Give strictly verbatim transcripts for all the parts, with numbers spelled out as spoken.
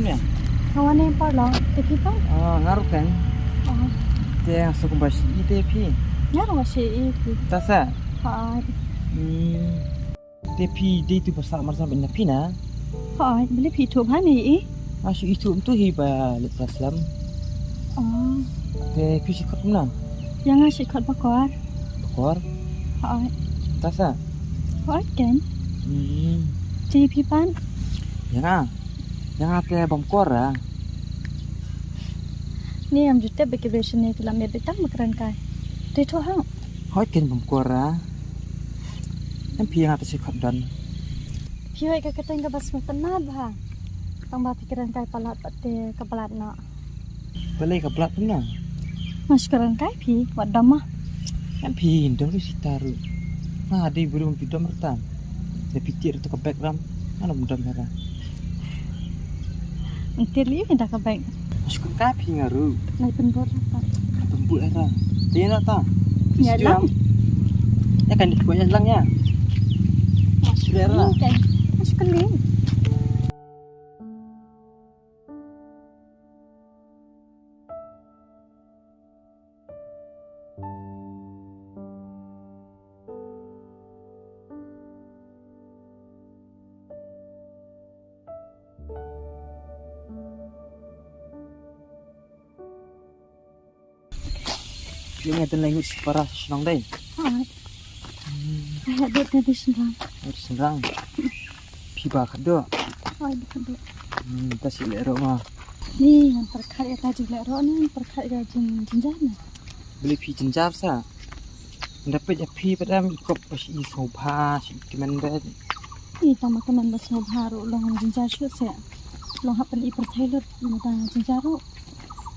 Nga wan ne paralok, te phi pat? Ah, nga ruh kan. Ah. Te nga sngewbha shu ïohi te phi. Nga ruh shu ïohi phi. Ta sa? Hooid. Hmm. Te phi dei tu ba sah marjan bad na phi na? Hooid, balei phi ithuh bha ne i? Nga shu ithuh mynta hi ba leit klas slem. Oh. Te phi shu khot kumno? Ïa nga shu khot Bakor. Bakor? Hooid. Ta sa? Hooid kan. Hmm. Te phi pat? Ïa nga. Ïa nga te Bamkor ah. Ni ngam ju tip ba ki briew shane ki la mih beit tang ba kren kai. Te ithuh ha. Hooid kan Bamkor ah. Em phi ïa nga te shu khot don. Phi hooid ka kyrteng kaba sngewtynnat bha. Tang ba phi kren kai palat pat te ka palat noh. Balei ka palat kumno? Nga shu kren kai phi wat dom ma. Em phi dom ruh sita ruh. Nga dei briew phi dom ruh tam. Te phi tied ruh to ka bek ram. Nga dom dom hera. Ntir li da ka bek. Nga shu kren kai phi nga ruh. Nai pynbor ruh pat. Pynbor hera. Te ïa na ta. Ïa lang. Ïa kan dei phi ïa lang ïa. Nga shu kren. Nga shu kren. Phi ong ïa tang lai ngut shipara shnong dei. Hooid. Hmm. Ai haduh te dei shynrang. Ai dei shynrang. Phi ba khatduh. Hooid ba khatduh. Hmm, ta shu leh ruh ma. Ni ngan pyrkhat ïa ka jingleh ruh ni ngan pyrkhat ïa ka jing jynjar na. Balei phi jynjar sa. Nda peit ïa phi pat em i kop ba shu i sngewbha shu i kmen bad. I tang ma kmen ba sngewbha ruh long jynjar shuh seh. Long hap pyn i pyrthei lut ma da jynjar ruh.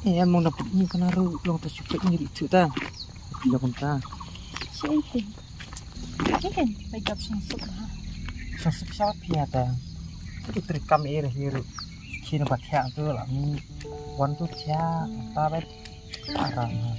Eh, em long da pyn i kana ruh long ta shu peit ni ri chu ta. Phi long kumta. Shu i phi. Ni kan ba jop shang suk ha. Shang suk sha phi ata. Tu tri kam e re hi ruh. Khi na ba thiah tu la ni. Wan tu thiah ta ba. Arang ha.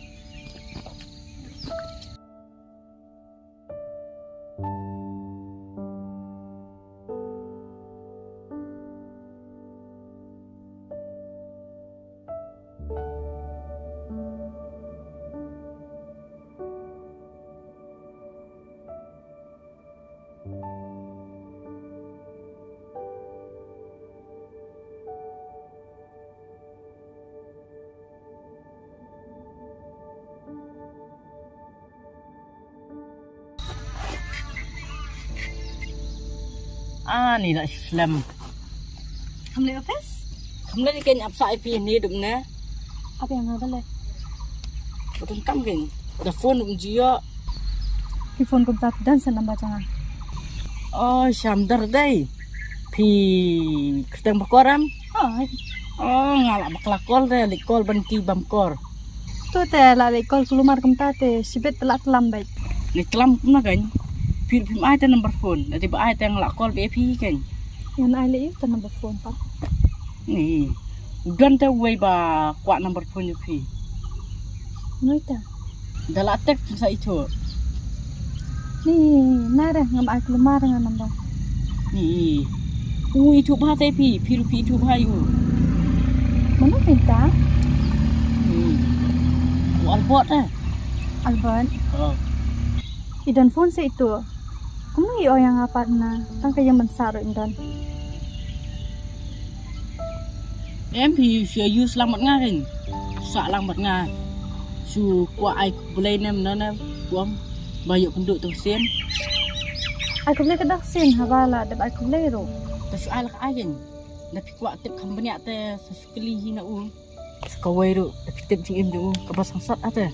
Ani la slem. Kam leh office? Kam leh ni kan ap sa I P ni dup ne. Apa yang ada leh? Betul kam kan? Da phone um jio. Phi phone kumta phi don sa number jong nga. Oh, sham dar dei. Phi kyrteng Bakor em? Hooid. Oh, nga la bakla call de, leh call ban ki Bamkor. Tu te la leh call kulmar kumta te shibit te la tlam beit. Leh tlam kumna kan. Phi phi ai te number phone. Dei ba ai te nga la call be phi kan. Ngan ai leh ïa te number phone pa. Ni. U don te uwei ba kwah number phone ïa phi. Noi ta. Da la text sa ithuh. Ni, nare ngam ai kulmar nga number. Ni. U ithuh bha te phi, phi ruh phi ithuh bha ïa u. Mano mynta? Ni. U Albert eh. Albert. Oh. I don phone sa ithuh. Kumno i ong ïa nga pat na, tang ka ïa mynta ruh i don. Em phi shu ïa use lang bad nga kein. Sah lang bad nga. Shu kwah ai khublei ne mano ne, kwah ba ïoh kynduh tang sien. Ai khublei ka dak sien haba la dep ai khublei ruh. Ta shu ai la ka ai kein. Da phi kwah tip kham bniah te sa shu kylli hi na u. Sa kawei ruh da phi tip jingim jong u kaba sangsot ate.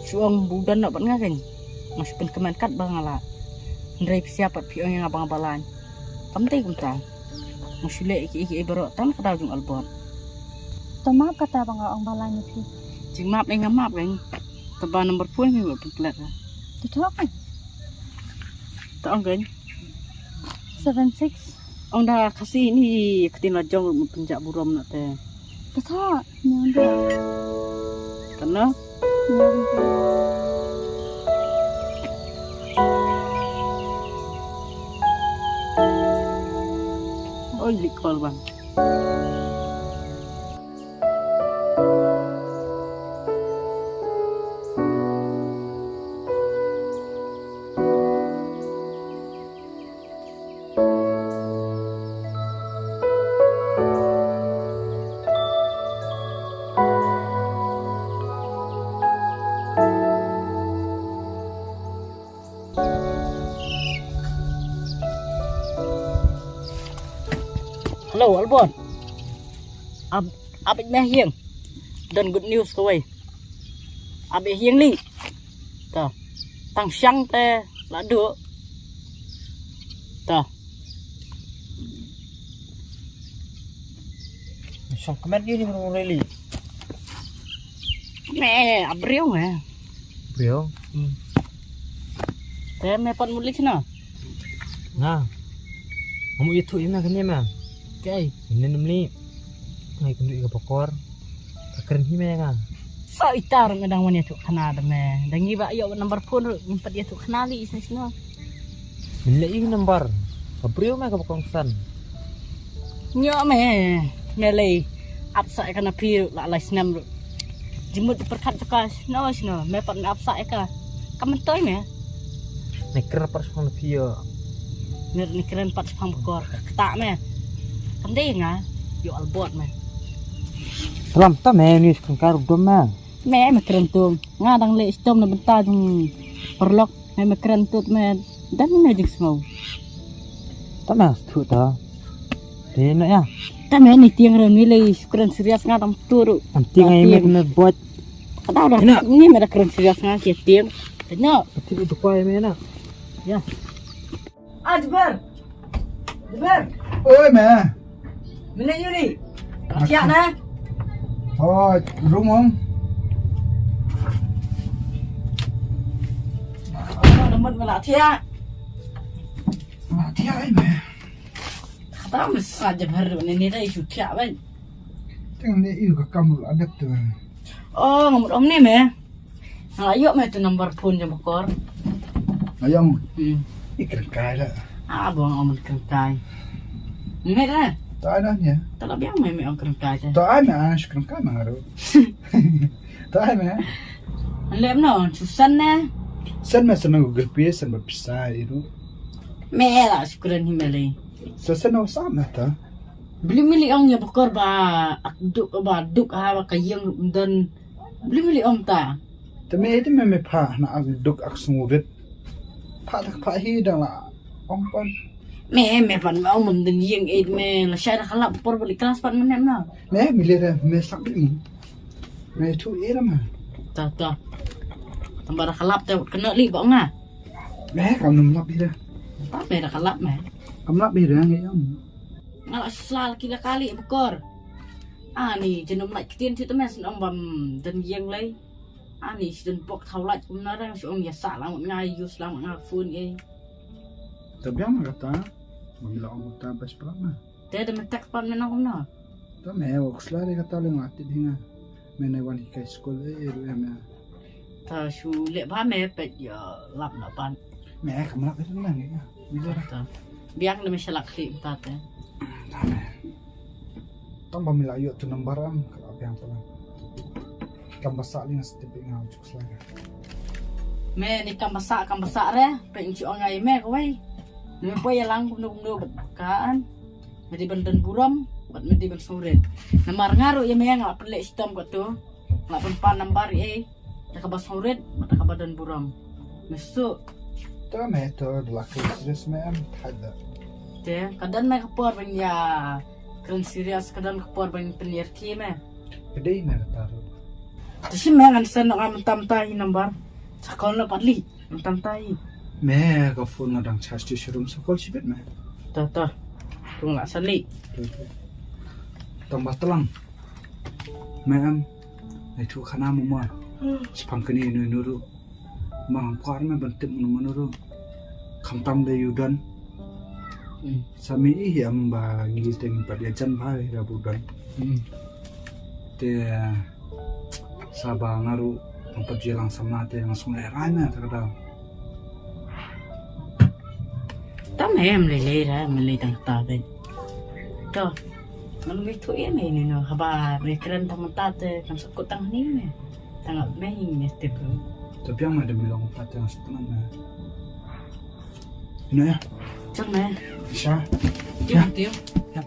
Shu ong ba u don noh bad nga kein. Nga shu pynkmen kat ba nga lah. Hynrei phi siap pat phi ong ïa nga ba nga balang. Kam dei kumta. Nga shu leh ïa kiei kiei baroh tang na ka daw jong Albert. To map kata ba nga ong balang ïa phi. Jingmap dei nga map kein. Tang ba number phone kein ba pynklet ha. To thok kein. To ong kein. Seven six. Ong da Khasi ni ktien la jong ruh pynjah burom na te. Kata ni ong da. Kana? Ni ong da. Oi, li call bang. To, Albon. Ap, ap me hieng. Don good news kawei. Ap hieng li. To. Tang shang te la du. To. Shang kmen ini menung reli. Me, abriung eh. Briung. Hmm. Te me pat mulik na. Nga. Kamu itu ina kene ma. Okay. Ini nemli. Ngai kendu ika pokor. Ka kren hi me nga. So ita rung dang wan ïathuh khana da me. Dang ngi ba ïoh number phone ruh ngim pat ïathuh khana li isna isna. Min leh ïa number. Ka briew me kaba kongsan. Nyo me. Me lei. Ap sa ïa ka na phi ruh la lai snem ruh. Jimut pyrkhat jaka sno sno me pat me ap sa ïa ka. Ka myntoi me. Ne kren pat shipang na phi ïa. Me ne kren pat shipang bakor. Kata me. Kam dei nga. Ïoh albot me. Salam ta me ni shkang kar dom me. Me me kren tum. Nga dang leh stom na bynta jong paralok. Me me kren tut me. Dan me jingsngew. Ta me stu ta. Te na ya. Ta me ni tieng ren ni lei kren serius nga dang tu ruh. Am tieng ai me me bot. Kata dah. Ni me da kren serius nga ke tieng. Tanya. Ti tu kwai me na. Ya. Ah, Jiber. Jiber. Oi, me. Mene yuri. Tiak na. Oh, rumong. Oh, namun mela tiak. Mela tiak, eh, me. Kata mesa Jiber ni ni dah isu tiak, ben. Teng ni iu ka kam lu adat tu. Oh, ngamut om ni me. Nga la ïoh me tu number phone jong bakor. Nga ïoh. Hmm. I kren kai la. Ah, bong om kren kai. Nget eh. Ta ai na nya. Ta la biang me me om kren kai te. Ta ai me ah, kren kai ma ngaru. Ta ai me. Lem no, susan ne. Sen me sen Google Pay, sen ba pisa iru. Me la shukran hi me le. Sa sen no sa me ta. Beli mili ong ya bakor ba ak duk ba duk ha ba ka yeng don. Beli mili om ta. Te me te me me pha na ak duk ak sungurit. Pha tak pha hi dang la ong pan. Me me pan me ong mem den yeng eh me la shai da khalap por beli kelas pan me nem na. Me mili re me sak beli. Me tu eh ma. Ta ta. Tamba da khalap te kena li ba nga. Me kam nem lap hi da. Ta me da khalap me. Kam lap hi da ngi ong. Nga la sla kila kali bakor. Ani jenum lait ktien ti temes nong bam den yeng lei. Ani si den bok thau lait kum na rang si ong ya sa lang nga yu slam nga phone eh. Ta biang ma kata. Bam la ong ta bas pala ma. Te de me tek pan me nong kum na. Ta me wok sla de kata le nga ti dinga. Me ne wan hi kai school eh ru em ya. Ta shu leh ba me peit ïa lap na pan. Me kam lap ïa nang ïa. Biang de me shalak khlieh mynta te. Ta me. Tang ba me la ïoh tu number am ka la biang tu. Kam ba sah ling step nga juk sla. Me ni kam ba sah kam ba sah re peit ngi ong ai me kawei. Me poi ïa lang kumno kumno bad ka an. Me di ban don burom bad me di ban sngewrit. Namar nga ruh ïa me nga la pynleh shitom ka tu. Nga la pynpan nambar ïa ei. Da kaba sngewrit bad da kaba don burom. Me suk. Ta me to da la kren serius me em thait da. Te ka don me ka por ban ïa kren serius ka don ka por ban pynïarki me. Ka dei me ka taru. Te shi me ngan send nga mynta mynta i nambar. Sa call na pat li mynta mynta i. Me ka phone nga dang charge tu sharum sa call shibit me. Ta ta. Tung la sali. Tang ba tlang. Me em. Ai tu khana mo ma. Shipang kani nu nu ru. Ma ngam kwar me ban tip mano mano ru. Khamtam de yu don. Hmm. Sa mi i hi am ba ngi te ngi pat ïa jan ba hi ra bu don. Hmm. Te sa ba nga ru ngam pat ïa lang samla te nga sung le rai me ta ka dal. Ta me em le le ra me le tang ta ben. To. Ngan mi tu em ni no haba me kren tang ta te kan sa kut tang ni me. Tang me ni me te bro. To biang me de mi long ta te ngan sa tang me. Ina ya. Chak me. Sha. Tiang tiang. Ya.